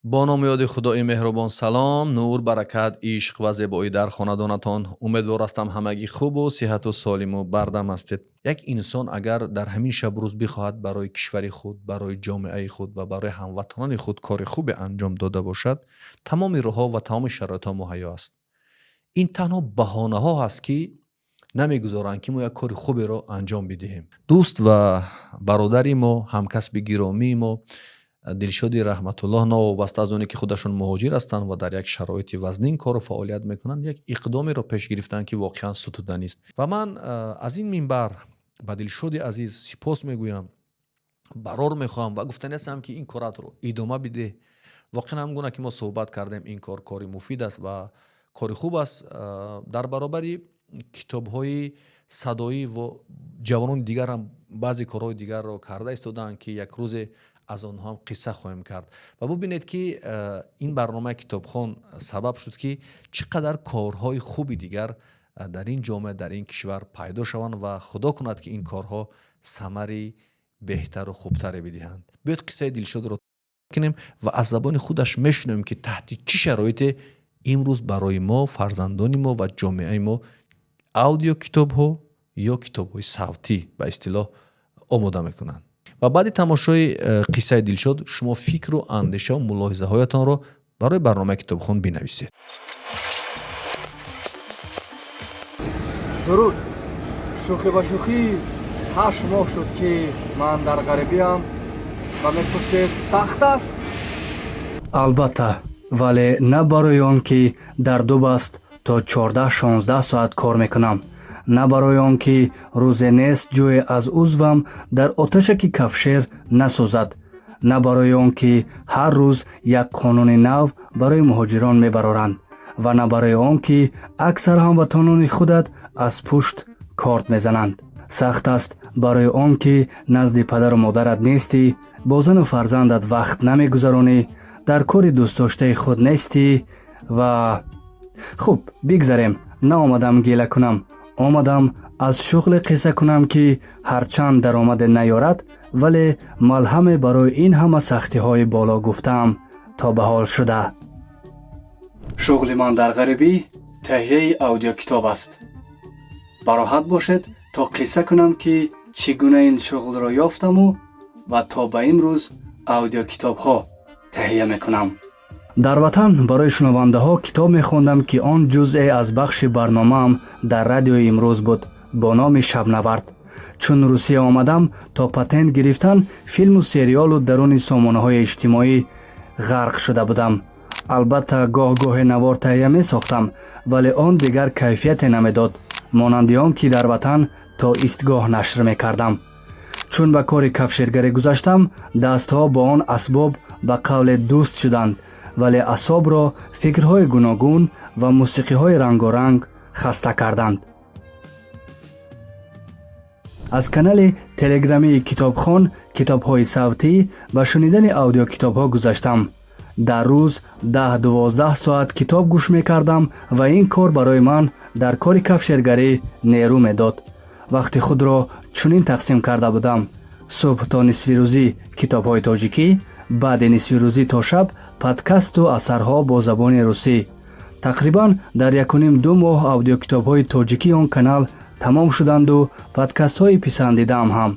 Бо ному ёди Худои меҳрубон. Салом, нур, баракат, ишқ ва зебоӣ дар хонадонатон. Умедвор ҳастам, ҳамагӣ хубу сиҳату солиму бардам ҳастед. Як инсон агар дар ҳамин шабу рӯз бихоҳад барои кишвари худ, барои ҷомеаи худ ва барои ҳамватанони худ кори хубе анҷом дода бошад, тамоми роҳҳо ва тамоми шароитҳо муҳайё аст. Ин танҳо баҳонаҳо ҳаст, ки намегузоранд, ки мо як кори хуберо анҷом бидиҳем. Дӯст ва бародари мо, ҳамкасби гиромии мо Дилшоди Раҳматуллоҳ, новобаста аз оне ки худашон муҳоҷир ҳастанд ва дар як шароити вазнин кору фаъолият мекунанд, як иқдомеро пеш гирифтанд, ки воқеан сутуданист. Ва ман аз ин минбар ба Дилшоди азиз сипос мегӯям, барор мехоҳам ва гуфтанӣ ҳастам, ки ин коратро идома бидеҳ. Воқеан, ҳам гуна ки мо суҳбат кардем, ин кор кори муфид аст ва кори хуб аст. Дар баробари китобҳои садоӣ ва ҷавонони дигар ҳам баъзе корҳои дигарро карда истодаанд, ки як рӯзе аз онҳо ҳам қисса хоҳем кард. Ва бубинед, ки ин барномаи Китобхон сабаб шуд, ки чӣ қадар корҳои хуби дигар дар ин ҷомеа, дар ин кишвар пайдо шаванд ва Худо кунад, ки ин корҳо самари беҳтару хубтаре бидиҳанд. Биёед, қиссаи Дилшодро кунем ва аз забони худаш мешунавем, ки таҳти чӣ шароите имрӯз барои мо, фарзандони мо ва ҷомеаи мо аудиокитобҳо ё китобҳои савтӣ ба истилоҳ омода мекунанд. Ва баъди тамошои қиссаи Дилшод шумо фикру андешаву мулоҳизаҳоятонро барои барномаи Китобхон бинависед. Дуруд. Шӯхӣ ба шӯхӣ, 8 моҳ шуд, ки ман дар ғарибиам ва мепурсед, сахт аст? Албатта, вале на барои он ки дар ду баст то 14-16 соат кор мекунам, на барои он ки рӯзе нест ҷое аз узвам дар оташаки кафшер насӯзад, на барои он ки ҳар рӯз як қонуни нав барои муҳоҷирон мебароранд ва на барои он ки аксар ҳамватанони худат аз пушт корт мезананд. Сахт аст барои он ки назди падару модарат нестӣ, бо зану фарзандат вақт намегузаронӣ, дар кори дӯстдоштаи худ нестӣ. Ва хуб, бигзарем. Наомадам гила кунам, омадам аз шуғле қисса кунам, ки ҳарчанд даромаде наёрад, вале малҳаме барои ин ҳама сахтиҳои боло гуфтаам то ба ҳол шуда. Шуғли ман дар ғарибӣ таҳияи аудиокитоб аст. Бароҳат бошед, то қисса кунам, ки чӣ гуна ин шуғлро ёфтаму ва то ба имрӯз аудиокитобҳо таҳия мекунам. Дар ватан барои шунавандаҳо китоб мехондам, ки он ҷузъе аз бахши барномаам дар радиои имрӯз буд бо номи «Шабнавард». Чун Русия омадам, то патент гирифтан филму сериалу даруни сомонаҳои иҷтимоӣ ғарқ шуда будам. Албатта, гоҳ-гоҳе навор таҳия месохтам, вале он дигар кайфияте намедод, монанди он ки дар ватан то истгоҳ нашр мекардам. Чун ба кори кафшергарӣ гузаштам, дастҳо бо он асбоб ба қавле дӯст шуданд, вале асобро фикрҳои гуногун ва мусиқиҳои рангоранг хаста карданд. Аз канали телеграмии Китобхон китобҳои савтӣ ба шунидани аудиокитобҳо гузаштам. Дар рӯз 10-12 соат китоб гӯш мекардам ва ин кор барои ман дар кори кафшергарӣ нерӯ медод. Вақти худро чунин тақсим карда будам: субҳ то нисфирӯзӣ китобҳои тоҷикӣ, баъди нисфирӯзӣ то шаб подкасту асарҳо бо забони русӣ. Тақрибан дар 1,5-2 моҳ аудиокитобҳои тоҷикии он канал тамом шуданду подкастҳои писандидаам ҳам.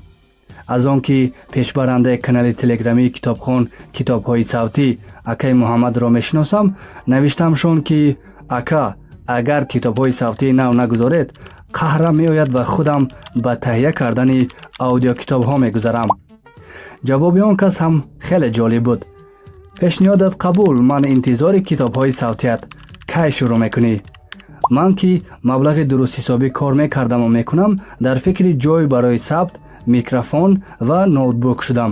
Аз он ки пешбарандаи канали телеграмии Китобхон китобҳои савтӣ акаи Муҳаммадро мешиносам, навиштамшон, ки ака, агар китобҳои савтии нав нагузоред, қаҳрам меояд ва худам ба таҳия кардани аудиокитобҳо мегузарам. Ҷавоби он кас ҳам хеле ҷолиб буд: «Пешниҳодат қабул, ман интизори китобҳои савтият. Кай шурӯъ мекунӣ?» Ман ки маблағи дурустҳисобӣ кор мекардаму мекунам, дар фикри ҷой барои сабт, микрофон ва ноутбук шудам.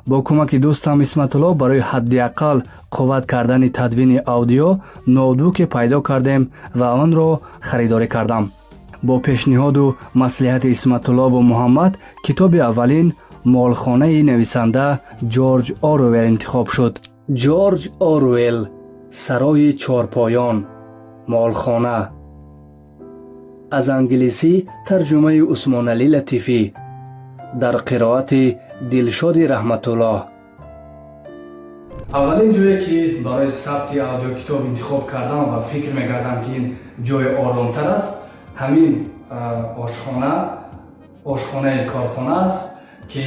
Бо кӯмаки дӯстам Исматулло барои ҳадди ақал қувват кардани тадвини аудио ноутбуке пайдо кардем ва онро харидорӣ кардам. Бо пешниҳоду маслиҳати Исматуллову Муҳаммад китоби аввалин «Молхонаи» нависанда Ҷорҷ Оруэл интихоб шуд. Ҷорҷ Оруэл, «Сарои чорпоён», «Молхона», аз англисӣ тарҷумаи Усмоналӣ Латифӣ, дар қироати Дилшоди Раҳматуллоҳ. Аввалин ҷое, ки барои сабти аудиокитоб интихоб кардам ва фикр мекардам, ки ин ҷои оромтар аст, ҳамин ошхона, ошхонаи корхона аст, ки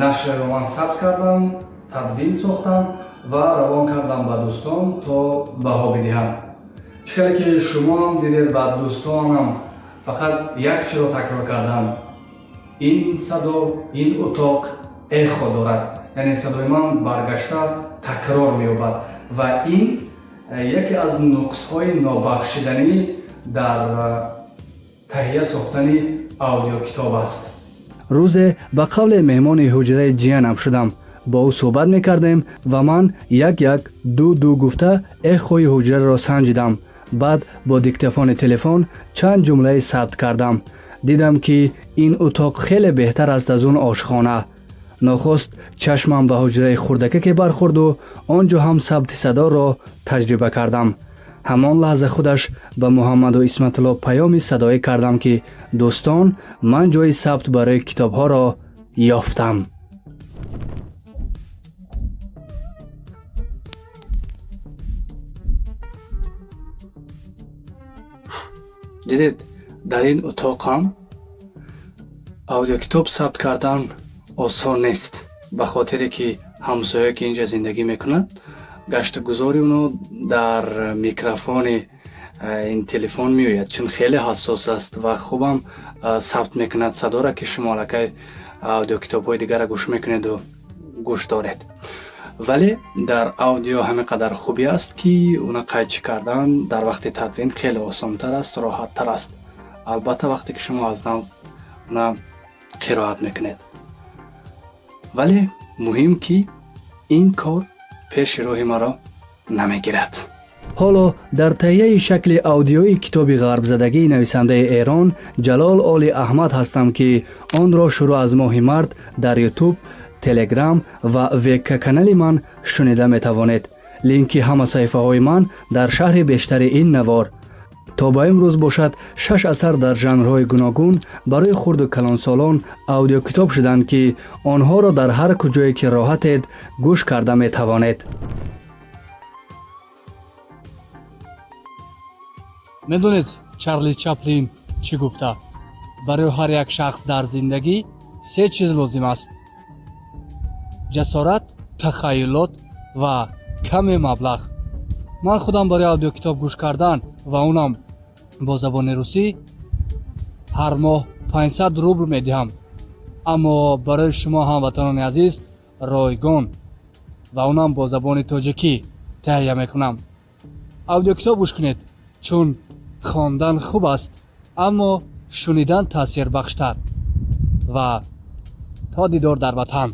нашрро ман сабт кардам, тадвин сохтам ва равон кардам ба дӯстон, то баҳо бидиҳам. Чӣ хеле ки шумо ҳам дидед ва дӯстонам фақат як чизро такрор карданд: ин садо, ин утоқ эхо дорад, яъне садои ман баргашта такрор меёбад. Ва ин яке аз нуқсҳои нобахшиданӣ дар таҳия сохтани аудиокитоб аст. Рӯзе ба қавле меҳмони ҳуҷраи ҷиянам шудам. Бо ӯ суҳбат мекардем ва ман як як, ду ду гуфта эхои ҳуҷраро санҷидам. Баъд бо диктофони телефон чанд ҷумлае сабт кардам. Дидам, ки ин утоқ хеле беҳтар аст аз он ошхона. Нохост чашмам ба ҳуҷраи хурдакаке бархӯрду он ҷо ҳам сабти садоро таҷриба кардам. Ҳамон лаҳза худаш ба Муҳаммаду Исматулло паёми садоӣ кардам, ки дӯстон, ман ҷои сабт барои китобҳоро ёфтам. Дидед, дар ин утоқ ҳам аудиокитоб сабт кардан осон нест, ба хотире ки ҳамсоя, ки инҷа зиндагӣ мекунад, гашту гузори уно дар микрофони ин телефон меояд, чун хеле ҳассос аст ва хубам сабт мекунад садора, ки шумо аллакай аудиокитобҳои дигарро гӯш мекунеду гӯш доред. Вале дар аудио ҳамин қадар хубӣ аст, ки уна қайчӣ кардан дар вақти тадвин хеле осонтар аст, роҳаттар аст, албатта, вақте ки шумо аз нав уна қироат мекунед. Вале муҳим, ки ин кор пеши роҳи маро намегирад. Ҳоло дар таҳияи шакли аудиои китоби ғарбзадагии нависандаи Эрон Ҷалол Оли Аҳмад ҳастам, ки онро шурӯъ аз моҳи март дар Ютуб, Телеграм ва ВК канали ман шунида метавонед. Линки ҳама саҳифаҳои ман дар шарҳи бештари ин навор. То ба имрӯз бошад, шаш асар дар жанрҳои гуногун барои хурду калонсолон аудиокитоб шуданд, ки онҳоро дар ҳар куҷое ки роҳатед гӯш карда метавонед. Медонед, Чарли Чаплин чӣ гуфта? Барои ҳар як шахс дар зиндагӣ се чиз лозим аст: ҷасорат, тахайюлот ва каме маблағ. Ман худам барои аудиокитоб гӯш кардан ва унам бо забони русӣ ҳар моҳ 500 рубл медиҳам, аммо барои шумо, ҳамватанони азиз, ройгон ва унам бо забони тоҷикӣ таҳия мекунам. Аудиокитоб гӯш кунед, чун хондан хуб аст, аммо шунидан таъсирбахштар. Ва то дидор дар ватан.